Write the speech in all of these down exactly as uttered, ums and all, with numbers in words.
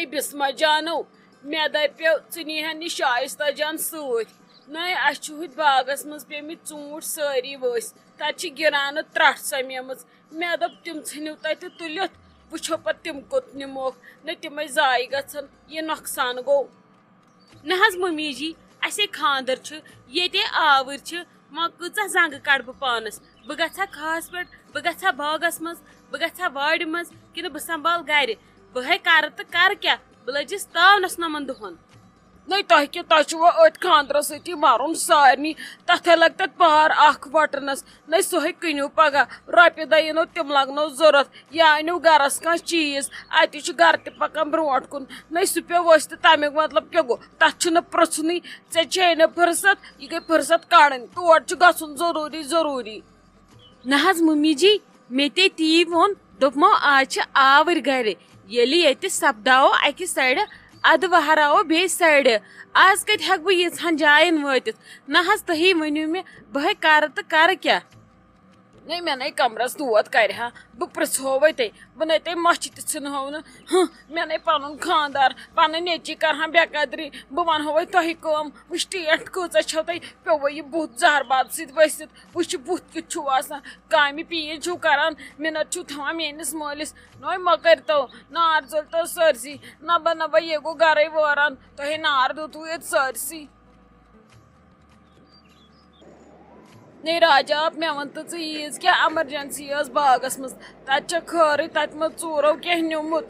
ہے بسمہ جانو، مےٚ دَپیو ژٕ نیٖہَن یہِ شایستہ جان سۭتۍ۔ نَے، اَسہِ چھُ ہُتہِ باغس منٛز پیٚمٕتۍ ژوٗنٛٹھۍ سٲری ؤسۍ، تَتہِ چھِ گِرانہٕ ترٛٹھ سَمیمٕژ۔ مےٚ دوٚپ، تِم ژھٕنِو تَتہِ تُلِتھ، وٕچھو پَتہٕ تِم کوٚت نِموکھ۔ نَے، تِمَے ضایع گژھن، یہِ نۄقصان گوٚو۔ نہ حظ ممی جی، اَسے خانٛدر چھُ، ییٚتے آوٕرۍ چھِ، وۄنۍ کۭژاہ زنٛگہٕ کَڑٕ بہٕ پانَس؟ بہٕ گژھٕ ہا کھاہَس پٮ۪ٹھ، بہٕ گژھٕ ہا باغَس منٛز، بہٕ گژھٕ ہا وارِ منٛز، کِنہٕ بہٕ سنٛبھال گَرِ؟ بہٕ ہے کَرٕ تہٕ کَرٕ کیٛاہ؟ بہٕ لٔجِس تاونَس نَمَن دۄہَن۔ نَے تۄہہِ کیٛاہ، تۄہہِ چھُوا أتھۍ خانٛدرَس سۭتی مَرُن سارنٕے؟ تَتھ ہے لَگہِ تَتہِ پہر اَکھ وَٹنَس۔ نَے سُہ ہے کٕنِو پَگاہ، رۄپیہِ دَہ یِنو تِم لَگنو ضوٚرَتھ۔ یا أنِو گَرَس کانٛہہ چیٖز، اَتی چھُ گَرٕ تہِ پَکان برٛونٛٹھ کُن۔ نَے سُہ پیوٚو ؤسۍ تہٕ تَمیُک مطلب کیٛاہ گوٚو؟ تَتھ چھُنہٕ پرٛژھنُے، ژےٚ چھے نہٕ فٕرصت، یہِ گٔے فٕرصت کَڑٕنۍ۔ تور چھُ گژھُن ضروٗری، ضروٗری۔ نہ حظ ممی جی، مےٚ تے تی ووٚن، دوٚپمو آز چھِ آوٕرۍ گرِ، ییٚلہِ ییٚتہِ سپداوو اَکہِ سایڈٕ، اَدٕ وہراوو بیٚیہِ سایڈٕ۔ آز کَتہِ ہٮ۪کہٕ بہٕ ییٖژہن جاین وٲتِتھ؟ نہ حظ، تُہی ؤنِو مےٚ، بہٕ ہے کَرٕ تہٕ کَرٕ کیٛاہ؟ نَے، مےٚ نَے کمرس دود کرِ ہا، بہٕ پرژھہوے تۄہہِ، بہٕ نَے تۄہہِ مۄچھِ تہِ ژھٕنہو نہٕ۔ ہُہ، مےٚ نَے پنُن خاندار، پنٕنۍ نیٚچی کرہن بے قدری، بہٕ ونہوے تۄہہِ کٲم۔ وٕچھ، ٹینٹ کۭژاہ چھو تۄہہِ، پیوٚوُ یہِ بُتھ زہر باد سۭتۍ ؤسِتھ۔ وٕچھ، بُتھ کیُتھ چھُو آسان، کامہِ پیٖنتۍ چھُو کران، مِنت چھُو تھاوان میٲنِس مٲلِس۔ نوے مہ کٔرتو، نار زٲلۍ تو سٲرسٕے۔ نبا نبا، یہِ گوٚو گرے وٲران، تۄہے نار دیُتوُ ییٚتہِ سٲرسٕے۔ نے راجا، مےٚ وَن تہٕ ژٕ، ییٖژ کیٛاہ ایمرجنسی ٲس باغس منٛز؟ تَتہِ چھےٚ خٲرٕے، تَتہِ ما ژوٗرو کینٛہہ نیوٗمُت؟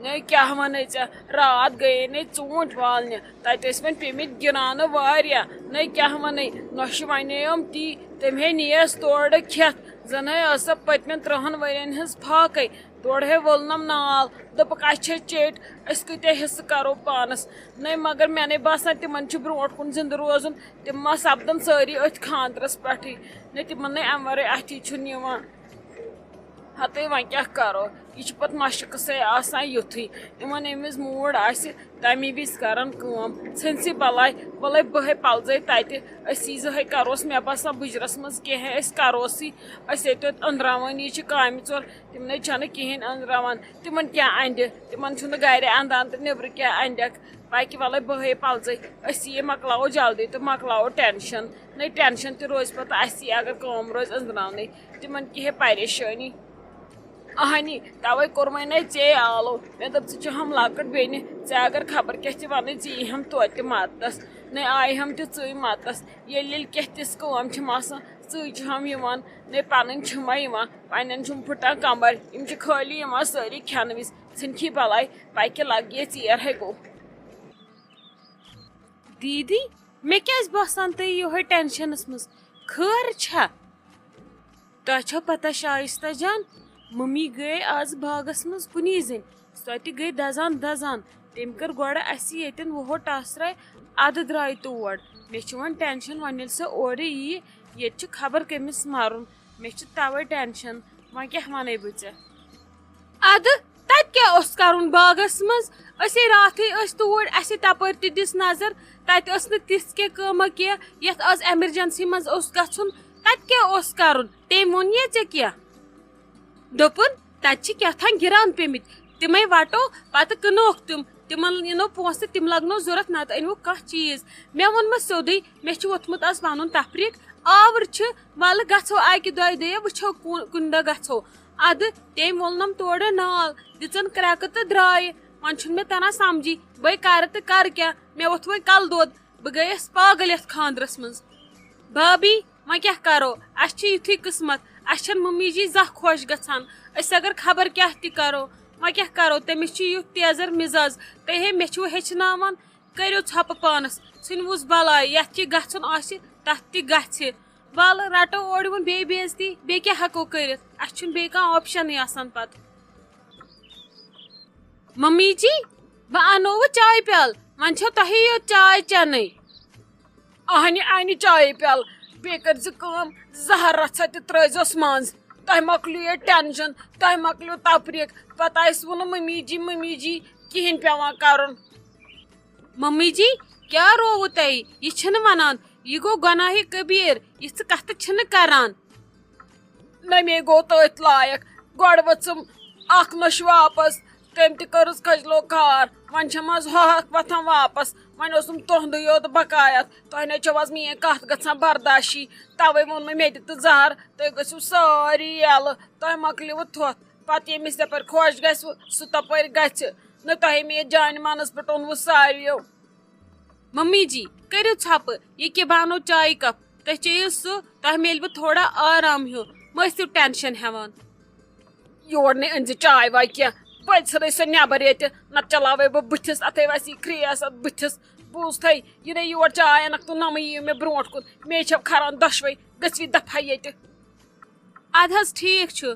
نے کیٛاہ وَنَے ژےٚ، راتھ گٔیے نے ژوٗنٛٹھۍ والنہِ، تَتہِ ٲسۍ وۄنۍ پیٚمٕتۍ گِرانہٕ واریاہ۔ نے کیٛاہ وَنَے، نۄشہِ وَنییَم تی، تٔمۍ ہے نِیَس تورٕ کھٮ۪تھ، زَن ہے ٲس سۄ پٔتمٮ۪ن ترٛہَن ؤرِین ہٕنٛز فاقَے۔ تورٕ ہے وولنم نال، دوٚپُکھ، "اَسہِ چھے چیٚٹۍ، أسۍ کۭتیٛاہ حصہٕ کرو پانس؟" نَے، مگر مےٚ نَے باسان تِمن چھُ برونٛٹھ کُن زِندٕ روزُن، تِم ما سپدن سٲری أتھۍ خانٛدرس پٮ۪ٹھٕے۔ نَے، تِمن نَے اَمہِ ورٲے اَتھی چھُنہٕ یِوان۔ ہتے وۄنۍ کیٛاہ کرو، یہِ چھُ پتہٕ مشقسٕے آسان یُتھُے۔ یِمن ییٚمہِ وِزِ موٗڈ آسہِ، تَمی وِزِ کرن کٲم۔ ژھٕنسٕے بلاے، وَلَے بہٕ ہے پلزَے تَتہِ، أسۍ ییٖزِ ہے کروس، مےٚ باسان بُجرس منٛز کینٛہہ أسۍ کروسٕے، أسۍ ییٚتہِ أنٛدراوٲنی چھِ کامہِ ژور۔ تِم نَے چھَنہٕ کِہیٖنۍ أنٛدراوان۔ تِمَن کیٛاہ اَندِ؟ تِمَن چھُنہٕ گَرِ اَندان تہٕ نیٚبرٕ کیٛاہ اَندٮ۪کھ؟ پَکہِ وَلَے بہٕے پَلزٕے۔ أسی یہِ مۄکلاوو جلدی تہٕ مۄکلاوو ٹٮ۪نشَن۔ نَے ٹٮ۪نشَن تہِ روزِ پَتہٕ اَسی، اگر کٲم روزِ أنٛزراونٕے۔ تِمَن کیٛاہ ہے پریشٲنی؟ اَہَنی، تَوَے کوٚرمَے نَے ژے آلو۔ مےٚ دوٚپ، ژٕ چھِ ہَم لۄکٕٹ بیٚنہِ، ژےٚ اگر خبر کیٛاہ تہِ وَنَے، ژٕ یی ہَم توتہِ تہِ مَدتَس۔ نَے آیہِ ہَم تہِ ژٕے مَدتَس۔ ییٚلہِ ییٚلہِ کینٛہہ تِژھ کٲم چھَم آسان، ژٕے چھِ ہَم یِوان۔ نَے پَنٕنۍ چھِمَے یِوان، پنٛنٮ۪ن چھُم پھٕٹان کمر، یِم چھِ خٲلی یِوان سٲری کھٮ۪نہٕ وِزِ۔ ژھٕنکھی بلاے، پکہِ لگہِ ژیر ہے گوٚو۔ دیٖدی، مےٚ کیٛازِ باسان تُہۍ یِہوٚے ٹٮ۪نشنس منٛز؟ خٲر چھا؟ تۄہہِ چھو پتہ شایستہ جان، ممی گٔے آز باغس منٛز کُنی زٔنۍ، سۄ تہِ گٔے دزان دزان۔ تٔمۍ کٔر گۄڈٕ اسہِ ییٚتٮ۪ن وُہو ٹاسراے، ادٕ درٛاے تور۔ مےٚ چھُ وۄنۍ ٹٮ۪نشن، وۄنۍ ییٚلہِ سۄ اورٕ ییہِ، ییٚتہِ چھُ خبر کٔمِس مرُن۔ مےٚ چھُ توے ٹٮ۪نشن، وۄنۍ کیٛاہ وَنَے بہٕ ژےٚ؟ ادٕ تَتہِ کیٛاہ اوس کَرُن باغَس منٛز؟ أسے راتھٕے ٲسۍ توٗرۍ، اَسہِ تَپٲرۍ تہِ دِژ نظر، تَتہِ ٲس نہٕ تِژھ کینٛہہ کٲمہ کینٛہہ یَتھ آز ایمرجنسی منٛز اوس گژھُن۔ تَتہِ کیٛاہ اوس کَرُن؟ تٔمۍ ووٚن یے ژےٚ کینٛہہ؟ دوٚپُن، تَتہِ چھِ کیٛاہ تام گِران پیٚمٕتۍ، تِمَے وَٹو، پَتہٕ کٕنوکھ تِم، تِمَن یِنو پونٛسہٕ، تِم لَگنو ضوٚرَتھ، نَتہٕ أنِو کانٛہہ چیٖز۔ مےٚ ووٚنمَس سیوٚدُے، مےٚ چھُ ووٚتھمُت آز پَنُن تفریٖق، آوُر چھُ، وَلہٕ گژھو اَکہِ دۄیہِ دۄہہِ، وٕچھو کُ-، کُنہِ دۄہ گژھو۔ اَدٕ تٔمۍ وولنم تورٕ نال، دِژن کرٛٮ۪کہٕ تہٕ درٛایہِ۔ وۄنۍ چھُنہٕ مےٚ تران سمجھی، بہٕ کَرٕ تہٕ کَرٕ کیٛاہ؟ مےٚ ووٚتھ وۄنۍ کلہٕ دود، بہٕ گٔیَس پاگل یَتھ خانٛدرَس منٛز۔ بھابی، وۄنۍ کیٛاہ کَرو؟ اَسہِ چھُ یُتھُے قٕسمت، اَسہِ چھَنہٕ مٔمی جی زانٛہہ خۄش گژھان۔ أسۍ اگر خبر کیٛاہ تہِ کَرو، وۄنۍ کیٛاہ کَرو؟ تٔمِس چھُ یُتھ تیزر مِزاز، تُہۍ ہے مےٚ چھِو ہیٚچھناوان۔ کٔرِو ژھۄپہٕ پانَس، ژھٕنۍوُس بَلاے، یَتھ تہِ گژھُن آسہِ، تَتھ تہِ گژھِ۔ وَلہٕ، رَٹو اورٕ یِمَن بیٚیہِ بے عزتی، بیٚیہِ کیٛاہ ہٮ۪کو کٔرِتھ؟ اَسہِ چھُنہٕ بیٚیہِ کانٛہہ آپشَنٕے آسان پَتہٕ۔ مٔمی جی، بہٕ اَنو وۄنۍ چایہِ پیٛالہٕ، وۄنۍ چھو تۄہے یوت چاے چٮ۪نٕے۔ اَہنہِ اَنہِ چایہِ پیٛالہٕ، بیٚیہِ کٔرۍزِ کٲم، زَہر رَژھا تہِ ترٛٲوزیوس منٛز۔ تۄہہِ مۄکلیو یہِ ٹٮ۪نشَن، تۄہہِ مۄکلیو تفریٖق۔ پَتہٕ آسِوٕ نہٕ مٔمی جی، مٔمی جی کِہیٖنۍ پٮ۪وان کَرُن۔ ممی جی، کیٛاہ رووُ تۄہہِ؟ یہِ چھِنہٕ وَنان، یہِ گوٚو گۄناہہِ کبیٖر، یِژھٕ کَتھٕ چھِنہٕ کَران۔ نہ مے گوٚو تٔتھۍ لایق، گۄڈٕ ؤژھٕم اَکھ نۄش واپس، تٔمۍ تہِ کٔرٕس کھٔجلو کار۔ وۄنۍ چھَم آز ہۄکھ وۄتھان واپس۔ وۄنۍ اوسُم تُہُنٛدُے یوت بقایت۔ تۄہہِ نَے چھَو آز میٛٲنۍ کَتھ گژھان برداشی۔ تَوَے ووٚن مےٚ، مےٚ دِ تہٕ زہر، تُہۍ گٔژھِو سٲری یَلہٕ، تۄہہِ مۄکلیوٕ تھوٚتھ۔ پَتہٕ ییٚمِس یَپٲرۍ خۄش گژھِ، سُہ تَپٲرۍ گژھِ۔ نہ تۄہے مےٚ یَتھ جانہِ منَس پٮ۪ٹھ اوٚنوُ ساروِیو۔ ممی جی، کٔرِو ژھۄپہٕ، یہِ کہِ بہٕ اَنو چایہِ کپ، تُہۍ چیٚیِو سُہ، تۄہہِ میلوٕ تھوڑا آرام ہیوٗ، مہ ٲسِو ٹینشن ہٮ۪وان۔ یور نہٕ أنۍ زِ چاے واے کینٛہہ، بٔلۍ ژھٕنَے سۄ نٮ۪بر ییٚتہِ، نتہٕ چلاوے بہٕ بٕتھِس، اَتھے وَسی کھرٛیس اَتھ بٕتھِس۔ بوٗزتھٕے، یہِ نَے یور چاے اَنکھ تہٕ نہ مہٕ یِیِو مےٚ برونٛٹھ کُن، مے چھَو کھران دۄشوَے، گٔژھِو دفعہ ییٚتہِ۔ اَدٕ حظ ٹھیٖک چھُ،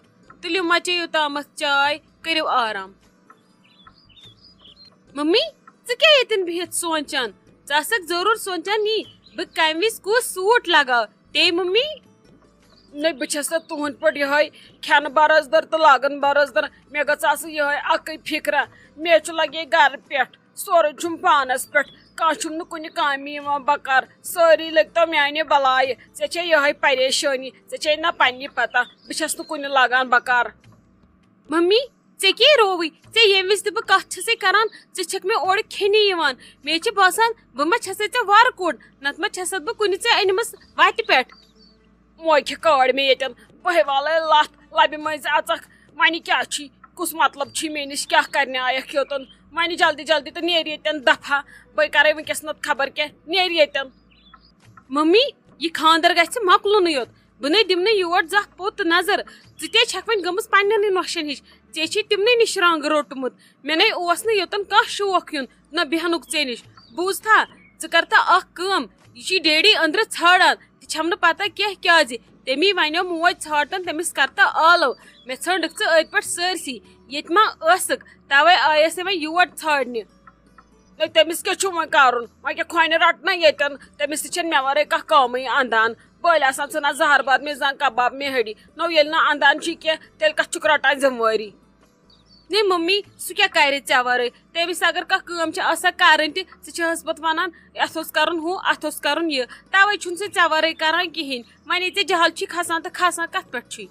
تُلِو مَچٲیِو تامَتھ چاے، کٔرِو آرام۔ ممی، ژٕ کیٛاہ ییٚتٮ۪ن بِہِتھ سونٛچان؟ ژٕ آسَکھ ضروٗر سونٛچان یی، بہٕ کَمہِ وِزِ کُس سوٗٹ لگاو، تے ممی؟ نہ، بہٕ چھَس نہٕ تُہُنٛد پٲٹھۍ یِہوٚے کھٮ۪نہٕ برٲزدر تہٕ لاگَن برٲزدر۔ مےٚ گٔژھ آسٕنۍ یِہوٚے اَکٕے فِکرا۔ مےٚ چھُ لگے گرٕ پٮ۪ٹھ، سورُے چھُم پانَس پٮ۪ٹھ۔ کانٛہہ چھُم نہٕ کُنہِ کامہِ یِوان بکار۔ سٲری لٔگۍ تو میٛانہِ بلایہِ۔ ژےٚ چھے یِہوٚے پریشٲنی، ژےٚ چھے نہ پنٛنہِ پتہ۔ بہٕ چھَس نہٕ کُنہِ لاگان بکار۔ ممی، ژےٚ کیٛاہ رووٕے؟ ژےٚ ییٚمہِ وِزِ تہِ بہٕ کَتھ چھَسے کَران، ژٕ چھَکھ مےٚ اورٕ کھیٚنی یِوان۔ مےٚ چھِ باسان، بہٕ ما چھَسے ژےٚ وَرٕ کوٚڑ، نَتہٕ ما چھَسَتھ بہٕ کُنہِ ژےٚ أنمٕژ وَتہِ پٮ۪ٹھ۔ موکھِ کٲڑۍ مےٚ ییٚتٮ۪ن، بہٕ ہے والَے لَتھ لَبہِ مٔنٛزۍ اَژَکھ۔ وَنہِ کیٛاہ چھُے؟ کُس مطلب چھُے مےٚ نِش؟ کیٛاہ کَرنہِ آیَکھ یوٚتَن؟ وَنہِ جلدی جلدی تہٕ نیر ییٚتٮ۪ن دَفعہ۔ بہٕ کَرَے وٕنۍکٮ۪س نَتہٕ خبر کیٛاہ، نیر ییٚتٮ۪ن۔ ممی، یہِ خانٛدر گژھِ مۄکلُنٕے یوت۔ بہٕ نے دِمہٕ نہٕ یور زانٛہہ پوٚت نظر۔ ژٕ تے چھکھ وۄنۍ گٔمٕژ پننٮ۪نٕے نۄشن ہِش۔ ژےٚ چھے تِمنٕے نِش رنٛگ روٚٹمُت۔ مےٚ نے اوس نہٕ یوٚتن کانٛہہ شوق یُن، نہ بیہنُک ژےٚ نِش۔ بوٗزتھا؟ ژٕ کر تہٕ اکھ کٲم، یہِ چھُے ڈیڈی أنٛدرٕ ژھانڈان، تہِ چھم نہٕ پتہ کینٛہہ کیازِ۔ تٔمی ونیو موج ژھانڈتن تٔمِس کر تہٕ آلو۔ مےٚ ژھٲنڈٕکھ ژٕ أتھۍ پٮ۪ٹھ سٲرسٕے، ییٚتہِ ما ٲسٕکھ؟ توے آیس وۄنۍ یور ژھانڈنہِ۔ ہے، تٔمِس کیٛاہ چھُ وۄنۍ کَرُن؟ وۄنۍ کیٛاہ کھۄنہِ رَٹنا ییٚتٮ۪ن؟ تٔمِس تہِ چھَنہٕ مےٚ وَرٲے کانٛہہ کٲمٕے اَندان۔ بٔلۍ آسان ژھٕنان زَہر باد مےٚ زَن کَباب مےٚ ہٕڑی۔ نو ییٚلہِ نہٕ اَندان چھُے کینٛہہ، تیٚلہِ کَتھ چھُکھ رَٹان ذِمہٕ وٲری؟ نے مٔمی، سُہ کیٛاہ کَرِ ژےٚ وَرٲے؟ تٔمِس اگر کانٛہہ کٲم چھِ آسان کَرٕنۍ تہِ، سُہ چھِ حظ پَتہٕ وَنان، یَتھ اوس کَرُن ہُہ، اَتھ اوس کَرُن یہِ۔ تَوَے چھُنہٕ سُہ ژےٚ وَرٲے کَران کِہیٖنۍ۔ وۄنۍ ییٚلہِ ژےٚ جہل چھی کھَسان تہٕ کھَسان کَتھ پٮ۪ٹھ چھُے؟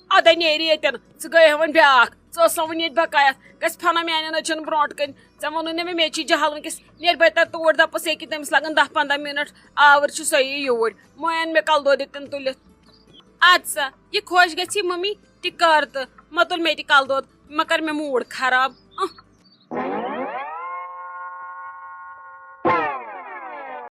اَدَے نیرِ ییٚتٮ۪ن، ژٕ گٔیے وۄنۍ بیٛاکھ۔ ژٕ ٲس وۄنۍ ییٚتہِ بقایت، گژھِ فنا میٛانٮ۪ن أچھَن برونٛٹھ کَنۍ۔ ژےٚ ووٚنُے نہ مےٚ، مےٚ چھی جہل وٕنۍکٮ۪س۔ نیرِ بَے تَتہِ توٗرۍ، دَپَس ییٚکیٛاہ تٔمِس لَگَن دَہ پنٛداہ مِنَٹ، آوٕرۍ چھُ سۄ یی یوٗرۍ۔ مۄیَن مےٚ کَلہٕ دود ییٚتٮ۪ن تُلِتھ۔ اَدٕ سا، یہِ خۄش گژھی مٔمی تہِ کَر تہٕ مہ تُل مےٚ تہِ کَلہٕ دود، مہ کَر مےٚ موٗڈ خراب۔